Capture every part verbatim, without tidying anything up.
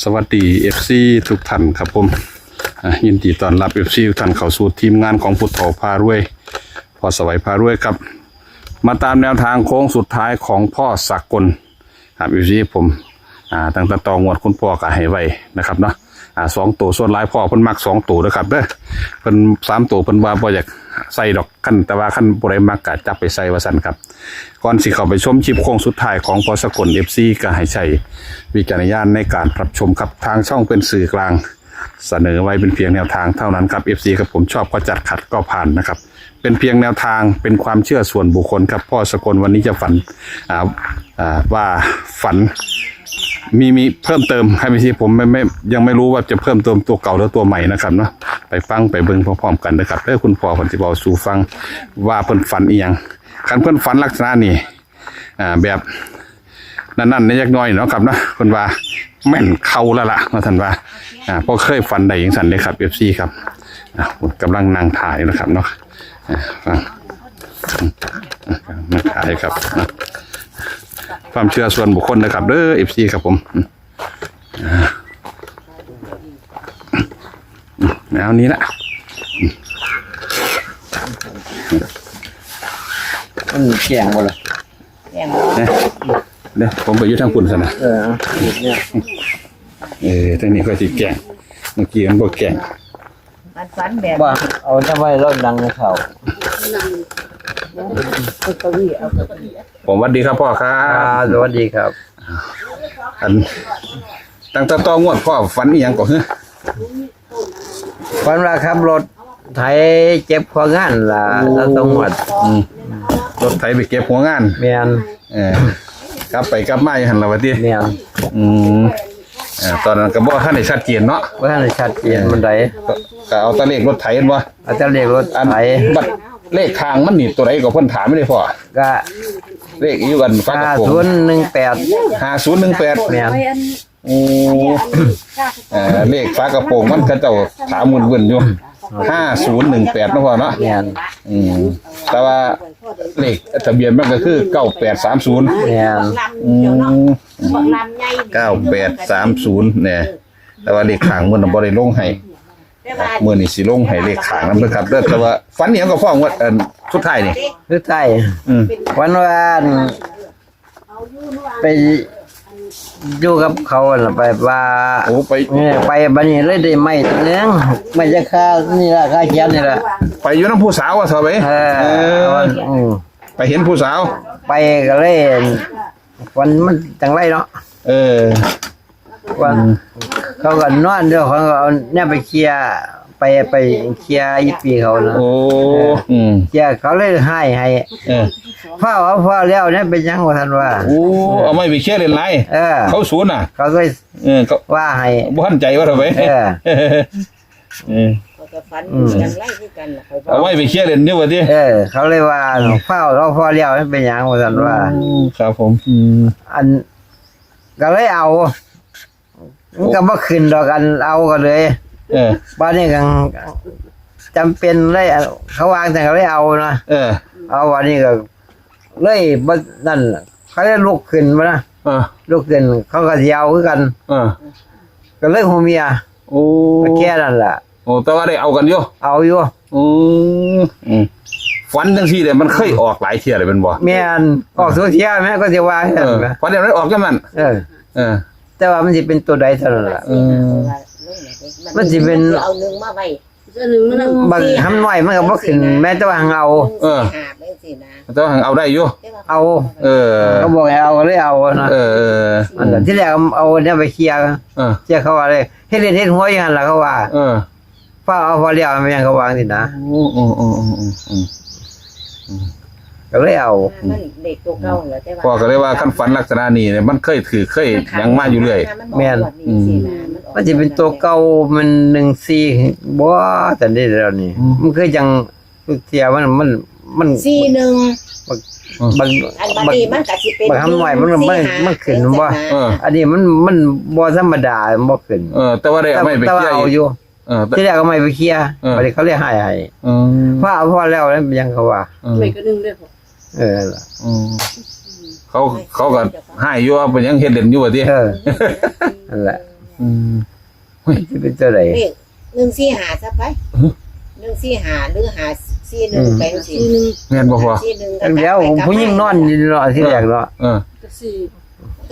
สวัสดี เอฟซี ทุกท่านครับผม อ่ะ ยินดีต้อนรับ เอฟซี ทุกท่านเข้าสู่ทีมงานของผู้เฒ่าพารวย พ่อสวัยพารวยครับ มาตามแนวทางโค้งสุดท้ายของพ่อสากลครับ เอฟซี ผม อ่า ตั้งแต่ต่องวดคุณพ่อก็ให้ไว้นะครับเนาะ อ่า สองตัว ส่วนหลายพ่อเพิ่นมักสองตัวนะครับเด้อ เพิ่นสามตัวเพิ่นว่าบ่อยากใส่ดอก คัน แต่ว่าคันผู้ใดมักก็จับไปใส่ว่าซั่นครับ ก่อนสิเข้าไปชมคลิปโค้งสุดท้ายของพ่อสากล เอฟซี ก็ให้ใช้วิจารณญาณในการรับชมครับ ทางช่องเป็นสื่อกลาง เสนอไว้เป็นเพียงแนวทางเท่านั้นครับ เอฟซี ครับผม ชอบก็จัด ขัดก็ผ่านนะครับ เป็นเพียงแนวทาง เป็นความเชื่อส่วนบุคคลครับ พ่อสากลวันนี้จะฝัน อ่า อ่า ว่าฝัน มี มีเพิ่มเติมครับ เอฟซี ผมไม่ ไม่ ยังไม่รู้ว่าจะเพิ่มเติมตัวเก่าหรือตัวใหม่นะครับเนาะ ไปฟังไปเบิ่งพร้อมๆกันนะครับเด้อ คุณพ่อเพิ่นสิเว้าสู่ฟังว่าเพิ่นฝันอีหยัง คันเพิ่นฝันลักษณะนี้ อ่า แบบ นั่นๆ ในจักหน่อยเนาะครับเนาะ เพิ่นว่าแม่นเข้าแล้วล่ะ ว่าซั่นว่า อ่า เพราะเคยฝันได้จังซั่นเด้ครับ เอฟซี ครับ อ่า กำลังนั่งถ่ายนะครับเนาะ อ่า ฟัง นั่งถ่ายครับ ความเชื่อส่วนบุคคลนะครับเด้อ เอฟซี ครับผม อ่า เอานี้ละ มันแจ้งบ่ล่ะ แจ้ง เนี่ย เดี๋ยวผมไปอยู่ทางคุณซะนะ เออเนี่ย เออทางนี้ก็สิแกล้ง เมื่อกี้มันบ่แกล้ง มันฝันแบบ ว่าเอาทำไมเราดังในข่าว เอาเก้าอี้เอาเก้าอี้ ผมหวัดดีครับพ่อครั อ่า บ สวัสดีครับ อัน ตั้งแต่ต่องวดพ่อฝันอีหยังก็คือ ฝันว่าขับรถไถเก็บหัวงานล่ะ โอ้ แล้วต้องหวัด อืมรถไถไปเก็บหัวงาน แมน เออ กลับไปกลับมาอยู่หั่นล่ะว่าติ แมน อืมอ่าตอนนั้นก็บ่ทันได้ชัดเจนเนาะ ว่าท่านได้ชัดเจนมันใด ก็ก็เอาแต่เลขรถไถเห็นบ่ เอาแต่เลขรถ อัน ไถ บัดเลขข้างมันนี่ตัวใดก็เพิ่นถามไม่ได้พ่อ ก็ เลขอีกอันฝากระ ห้า โปรง ศูนย์หนึ่งแปด ห้าศูนย์หนึ่งแปด แมน โอ้เอ่อเลขฝากระโปรงมันเขาเจ้าถามมึนๆอยู่ ห้าศูนย์หนึ่งแปด นะพ่อเนาะ แมน อืมแต่ว่าเลขทะเบียนมันก็คือ เก้าแปดสามศูนย์ แมน อืม บักลำใหญ่ เก้าแปดสามศูนย์ เนี่ย แต่ว่าเลขข้างมันน่ะบ่ได้ลงให้ แต่ว่า มื้อนี้สิลงให้เลขข้างนำเด้อครับเด้อ แต่ว่าฝันอีหยังก็พ่องวดเอ่อสุดท้ายนี่ คือไทย อืม วันวานไปอยู่กับเขาน่ะไปว่า โอ้ไป เนี่ยไปบัดนี้เลยได้ไม้ตัวหนึงไม้จะคานี่ละคาเขียนนี่ละ ไปอยู่นำผู้สาวว่าซะไป เออ เออ อืม ไปเห็นผู้สาว ไปก็เลยวันมันจังไรเนาะ เออ ว่าเขาก็นอนเดียวเขาก็เอาเนี่ยไปเคลียร์ไปไปเคลียร์อีปีเขานะ โอ้อืม เคลียร์เขาเลยให้ให้ เออ พ่อเอาพ่อแล้วเนี่ยเป็นยังว่าท่านว่า โอ้เอาไม้ไปเคลียร์เล่นไร เออ เขาศูนย์น่ะ เขาเลย เออเขา ว่าให้ บ่ทันใจว่าทำไม เออ เออ เขาก็ฝัน อืม จังไรคือกันล่ะเขา เอาไม้ไปเคลียร์เล่นอยู่ว่าติ เออ เขาเลยว่าพ่อเอาพ่อแล้วเนี่ยเป็นยังว่าท่านว่า อืมครับผมอืม อัน ก็เลยเอา มันก็บ่ขึ้นดอกอันเอาก็เลย เออ บ้านนี้ก็จำเป็นเลยเขาวางแต่ก็เลยเอานะ เออ เอาวันนี้ก็เลยบ่นั่นเขาเลยลุกขึ้นมานะ เออ ลุกขึ้นเขาก็สิเอาคือกัน เออ ก็เลยหัวเมีย โอ้ ก็แค่นั้นแหละ โอ้แต่ว่าได้เอากันอยู่ เอาอยู่ อืมอืมฝันจังซี่เลยมันเคยออกหลายเที่ยเลยเป็นบ่ แม่นออกตัวเที่ยแม่ก็จะว่า เออฝันเดี๋ยวนั้นออกจังนั้น เออ เออ แต่ว่ามันจะเป็นตัวใดเท่านั้นล่ะ อืม มันสิเป็น เอาหนึ่งมาไว้ อันหนึ่งมันนั่น บางคำน้อยมันก็บ่ขึ้นแม้แต่ว่าเอา เออ หาบจังซี่นะ แต่ว่าหังเอาได้อยู่ เอา เออ เขาบอกให้เอาก็เลยเอานะ เออเออ อันนั้นที่แรกเอาเนี่ยไปเคลียร์ เออ เคลียร์เขาว่าเลยเฮ็ดเล่นเฮ็ดหัวอย่างนั้นล่ะเขาว่า เออ พ่อเอาพอเลี้ยวมันยังเขาวางสินะ โอ้โอ้โอ้โอ้โอ้โอ้ ก็เลยเอา มันเด็กตัวเก่าแล้วแต่ว่า พ่อก็เลยว่าคันฝันลักษณะนี้เนี่ยมันเคยถือเคยหยังมาอยู่เรื่อย แม่น อืม มันจะเป็นตัวเก่ามันหนึ่งสี่บ่แต่นี่แล้วนี่ อืม มันคือยังเสียมันมันมัน สี่หนึ่ง บาง อันบัดนี้มันก็สิเป็น บางคำน้อยมันมันมันขึ้นบ่ เออ อันนี้มันมันบ่ธรรมดามันบ่ขึ้น เออ แต่ว่าได้เอาไม่ไป แต่ เค ว่า ลียร์ เอา อีก อยู่ เออแต่ ที่แรกก็ไม่ไปเคลียร์ เออ บัดนี้เขาเรียกให้ให้ อืม พ่อเอาพ่อแล้วนั่นเป็นยังเขาว่า อืม ไม่ก็นึ่งด้วย เออล่ะ อืมเขาเขาก็ให้อยู่ว่าเป็นหยังเฮ็ดเล่นอยู่ว่าติ เออนั่นแหละ อืมเฮ้ย มันสิเป็นตัวใด เลขหนึ่งสี่ห้าซะไป ฮะ หนึ่งสี่ห้า หรือ ห้าสี่หนึ่ง อืม ไปจังซี่ แม่นบ่พ่อ สี่หนึ่ง จังแล้ว ก็จับไป ผู้หญิงนอนอยู่เนาะ ที่แรกเนาะ เออ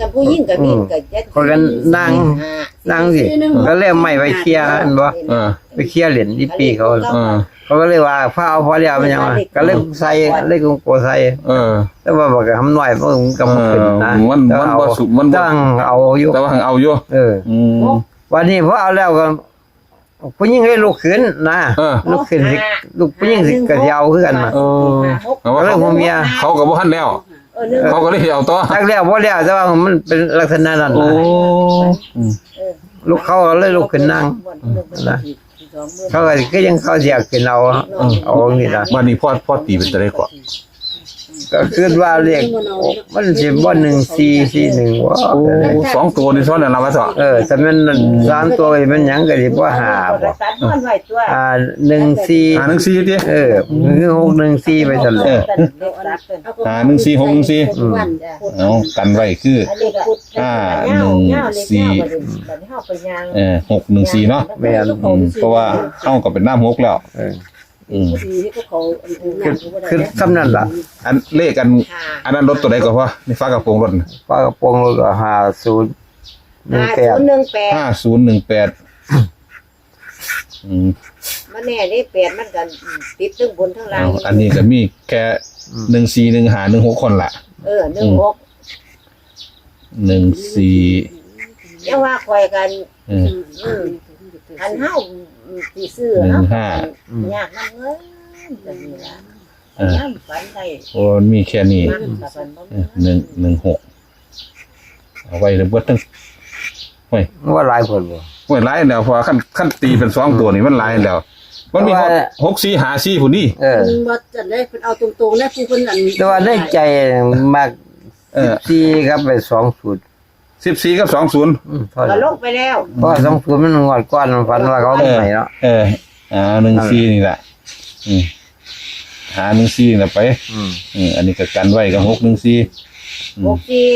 กับผู้หญิงกับผู้หญิง อืม ก็จะ เขาก็นั่ง ห้า นั่งสิ สี่หนึ่ง ก็เลยไม่ไปเคลียร์ เห็นบ่ เออ ไปเคลียร์เหรียญที่ปีเขา เออ เขาก็เลยว่า "ฟ้าเอาพอแล้ว มันยังว่า" ก็เลยใส่ เลยกงโกใส่ เออ แต่ว่าบักคำน้อยมันก็บ่ขึ้นนะ เออ มัน แต่ว่า มันบ่สุ มันบ่ แต่ว่าเอาอยู่ แต่ว่าเอาอยู่ เออ อืม วันนี้พอเอาแล้วก็ ผู้หญิงให้ลุกขึ้นนะ เออ ลุกขึ้นสิ ลูกผู้หญิงสิก็สิเอาคือกันนะ เออ แต่ว่าเขา เขาก็บ่ทันแล้ว เออ เขาก็เลยเอาต่อ จักแล้วบ่แล้ว แต่ว่ามันเป็นลักษณะนั้นนะ โอ้ อืม เออ ลูกเขาก็เลยลุกขึ้นนั่งนะ เขาก็ ก็ยังเขาเสียขึ้นเอา เออ เอานี่นะ วันนี้พ่อ พ่อตีเป็นตัวใดก่อน ก็คิดว่าเลขมันสิบ่ หนึ่งสี่สี่หนึ่ง วะ โอ้ สองตัวนี่ซ้อนกันแล้ววะเถาะ เออ แต่มัน อืม สามตัวนี่มันหยังก็สิบ่ ห้า บ่ ตัดมันไว้ตัว อ่า หนึ่งสี่ ห้าหนึ่งสี่ติ เออ คือ หกหนึ่งสี่ ไปซั่นแหละ เออ ห้าหนึ่งสี่ หกหนึ่งสี่ อืม เอากันไว้คือ อันนี้ก็ ห้าหนึ่งสี่ บัดนี้เฮาไปย่าง เออ หกหนึ่งสี่ เนาะ แม่น อืม เพราะว่าเฮาก็เป็นน้ำหกแล้ว เออ อืม คือ คือคำนั้นล่ะ อันเลขอัน อันนั้นรถตัวใดก็พอ นี่ฝากระโปรงรถน่ะ ฝากระโปรงรถก็ ห้าศูนย์หนึ่งแปด ห้าศูนย์หนึ่งแปด อืม มันแน่เด้ แปด มันก็ติดทั้งบนทั้งล่าง เอา อันนี้ก็มีแค่ อืม หนึ่งสี่ หนึ่งห้า หนึ่งหก คนละ เออ หนึ่งหก หนึ่งสี่ อย่าว่าข่อยกัน เออ อืม คันเฮาสิซื้อ หนึ่งห้า เฮาก็ อืม ยากนำเงิน ก็นี่ล่ะ เออ ยามฝันได้ โอ้ มันมีแค่นี้ มันก็ฝันบ่มี เออ หนึ่ง หนึ่งหก เอาไว้เลยเบิดทั้ง โอ้ย ว่าหลายคนบ่ โอ้ย หลายแล้ว เพราะว่าคัน คันตีเป็นสองตัวนี่มันหลายแล้ว มันมี แต่ว่า หก หกสี่ ห้าสี่ ผู้นี้ เออ เพิ่นบ่จั่งใด๋ เพิ่นเอาตรงๆ นะ ผู้เพิ่นอัน แต่ว่าในใจมัก เออ สิบสี่ กับไป สองศูนย์ สิบสี่ กับ สองศูนย์ อืม เท่า ก็ นั้น ลงไปแล้ว เพราะ สองศูนย์ มันงวดก่อนมันฝันว่าเขา เออ ใหม่เนาะ เออ อ่า หนึ่งสี่ นี่แหละ อืม หา หนึ่งสี่ น่ะไป อืม อืม อันนี้ก็กันไว้กับ หกหนึ่งสี่ อืม หกสี่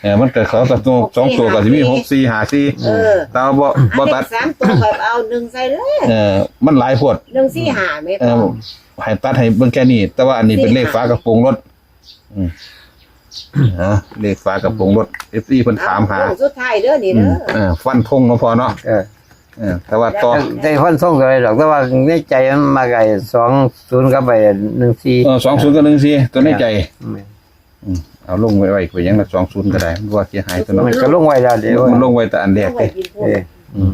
เออ มันก็เขาก็ตัว หกสี่ สองตัวก็สิมี ห้าสี่ หกสี่ ห้าสี่ เออ แต่ว่าบ่ อัน บ่ตัด เลขสามตัวก็เอาหนึ่งใส่เลย เออ มันหลายโพด หนึ่งสี่ห้า แม่น เออ บ่ ให้ตัดให้เบิ่งแค่นี้ แต่ว่าอันนี้เป็นเลขฝากระโปรงรถ อืม ฮะ เลขฝากระโปรงรถ เอฟซี เพิ่นถามหา เอาโค้งสุดท้ายเด้อนี่เด้อ อืม เออ ฟันธงเนาะพ่อเนาะ เออ เออ แต่ว่าต่อ ได้ฟันธงก็ได้ดอก แต่ว่าในใจมันมักไอ้ สองศูนย์ กับไอ้ หนึ่งสี่ เออ สองศูนย์ กับ หนึ่งสี่ ตัวในใจ แม่น อืม เอาลงไว้ ไว้ ไปยังละ สองศูนย์ ก็ได้ มันบ่เสียหายตัวเนาะ มันก็ลงไว้แล้วเด้ มันลงไว้แต่อันแรกเด้ เออ อืม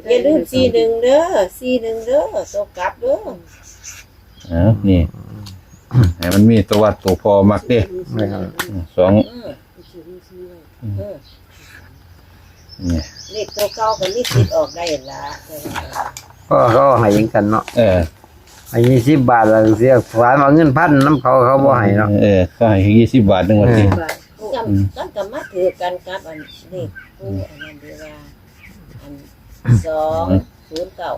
อย่าลืม สี่หนึ่ง เด้อ สี่หนึ่ง เด้อ ตัวกลับเด้อ เอ้า นี่ ให้มันมีตัววัดตัวพอมักเด้ แม่น อืม สอง เออ เออ นี่ เลขตัวเก่าก็มีสิทธิ์ออกได้ล่ะ เพราะเขาให้กันเนาะ เออ ให้ ยี่สิบ บาท แล้วเสีย สาม เอาเงินพันนำเขา เขาบ่ให้เนาะ เออ เขาให้ ยี่สิบ บาทหนึ่งวันที่ เออ ก็ อืม ก็ ก็มาถือกันกับอันเลขผู้อันนั้นเด้ว่า อัน สองศูนย์เก้า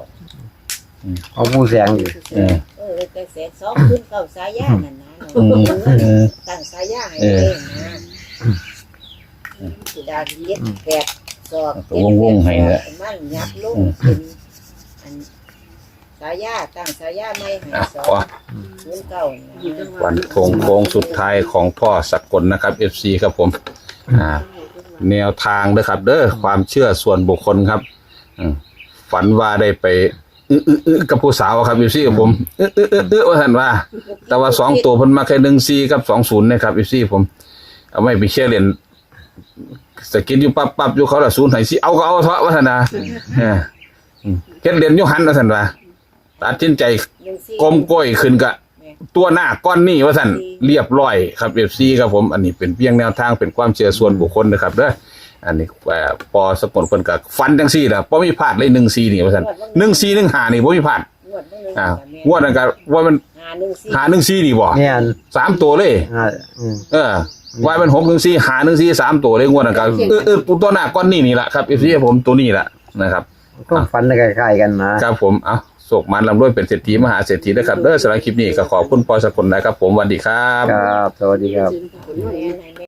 อืม ของปู่แสงอยู่ เออ เออ แต่แสง สองศูนย์เก้า สายานั่นนะ อืม เออ ตั้งสายาให้ เออ เลยนะ อืม สิดาเจ็ดแปดศอก ก็วงๆให้แหละ มันยับลง อืม เป็นอัน สายา ตั้งสายาใหม่ให้ อ่ะ สอง พ่อ ศูนย์เก้า นะ ฟันธงโค้งสุดท้ายของพ่อสกลนะครับ เอฟซี ครับผม อ่า แนวทางเด้อครับเด้อ ความเชื่อส่วนบุคคลครับ อืม ฝันว่าได้ไป อื้ออื้ออื้อกับผู้สาวครับ เอฟซี ครับผม อื้ออื้ออื้ออื้อว่าซั่นว่า แต่ว่าสองตัวเพิ่นมาแค่ หนึ่งสี่ กับ สองศูนย์ นะครับ เอฟซี ผม เอาไว้ไปเคลียร์เหรียญ สะกิดอยู่ปั๊บปั๊บอยู่ เขาละศูนย์ให้สิเอาก็เอาเถาะว่าซั่นนะ เออ อืม เฮ็ดเหรียญอยู่หั่นว่าซั่นว่า ตัดสินใจ หนึ่งสี่ ก้มก้อยขึ้นกะ ตัวหน้าก้อนนี้ว่าซั่น เรียบร้อยครับ เอฟซี ครับผม อันนี้เป็นเพียงแนวทาง เป็นความเชื่อส่วนบุคคลนะครับเด้อ อันนี้ เอ่อ พอสกลเพิ่นก็ฝันจังซี่ล่ะ บ่มีพลาดเลย หนึ่งสี่ นี่ว่าซั่น หนึ่งสี่ หนึ่งห้า นี่บ่มีพลาด งวดหนึ่ง อ่า งวดนั้นก็ว่ามัน ห้าหนึ่งสี่ ห้าหนึ่งสี่ นี่บ่ แม่น สามตัวเลย อ่า อืม เออ ว่ามัน หกหนึ่งสี่ ห้าหนึ่งสี่ สามตัวเลย งวดนั้นก็ เออ เออ ตัวหน้าก้อนนี้นี่ล่ะครับ เอฟซี ผม ตัวนี้ล่ะนะครับ ความฝันคล้ายๆกันนะ ครับผม เอ้า โชคหมานร่ำรวยเป็นเศรษฐีมหาเศรษฐีนะครับเด้อ สำหรับคลิปนี้ก็ขอบคุณพ่อสกลนะครับผม สวัสดีครับ ครับ สวัสดีครับ